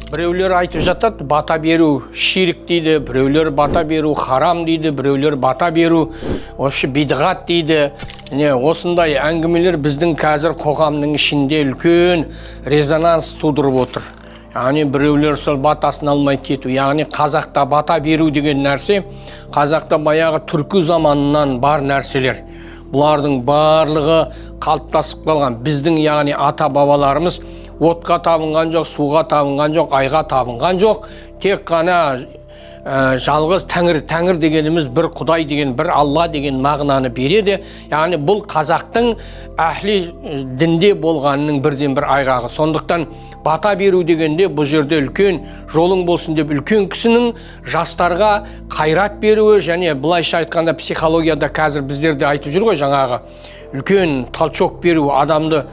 Біреулер айтып жатады, бата беру ширк дейді, біреулер бата беру харам дейді, біреулер бата беру вообще бидғат дейді. Міне, осындай әңгімелер біздің қазір қоғамның ішінде үлкен резонанс тудырып отыр. Яғни біреулер сол батасын алмай кету, яғни қазақта бата беру деген нәрсе қазақта баяғы түркі заманынан бар нәрселер. Бұлардың барлығы қалыптасып қалған. Біздің, яғни ата бабаларымыз отқа табынған жоқ, суға табынған жоқ, айға табынған жоқ. Тек қана жалғыз тәңір. Тәңір дегеніміз бір құдай деген, бір Алла деген мағынаны береді. Яғни бұл қазақтың әхли дінде болғанының бірден бір айғағы. Сондықтан бата беру дегенде бұл жерде үлкен жолың болсын деп үлкен кісінің жастарға қайрат беруі және былайша айтқанда, психологияда қазір біздерде айтып жүр ғой, жаңағы үлкен толчок беру, адамды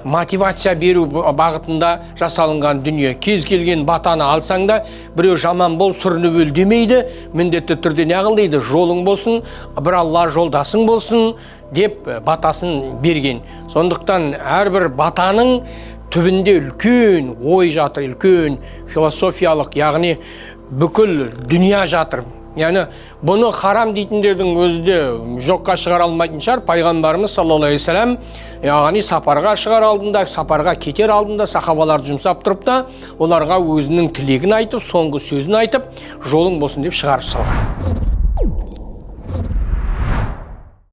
мотивация беру бағытында жасалынған дүние. Кез келген батаны алсаң да, біреу жаман бол, сүрініп өл демейді. Міндетті түрде не қыл дейді? Жолың болсын, бір Алла жолдасың болсын деп батасын берген. Сондықтан әрбір батаның түбінде үлкен ой жатыр, үлкен философиялық, яғни бүкіл дүние жатыр. Яғни бұны харам дейтіндердің өзі де жоққа шығара алмайтын шығар. Пайғамбарымыз саллаллаху алейхи вассалам, яғни сапарға шығар алдында, сапарға кетер алдында сахабаларды жұмсап тұрып та, оларға өзінің тілегін айтып, соңғы сөзін айтып, жолың болсын деп шығарып салған.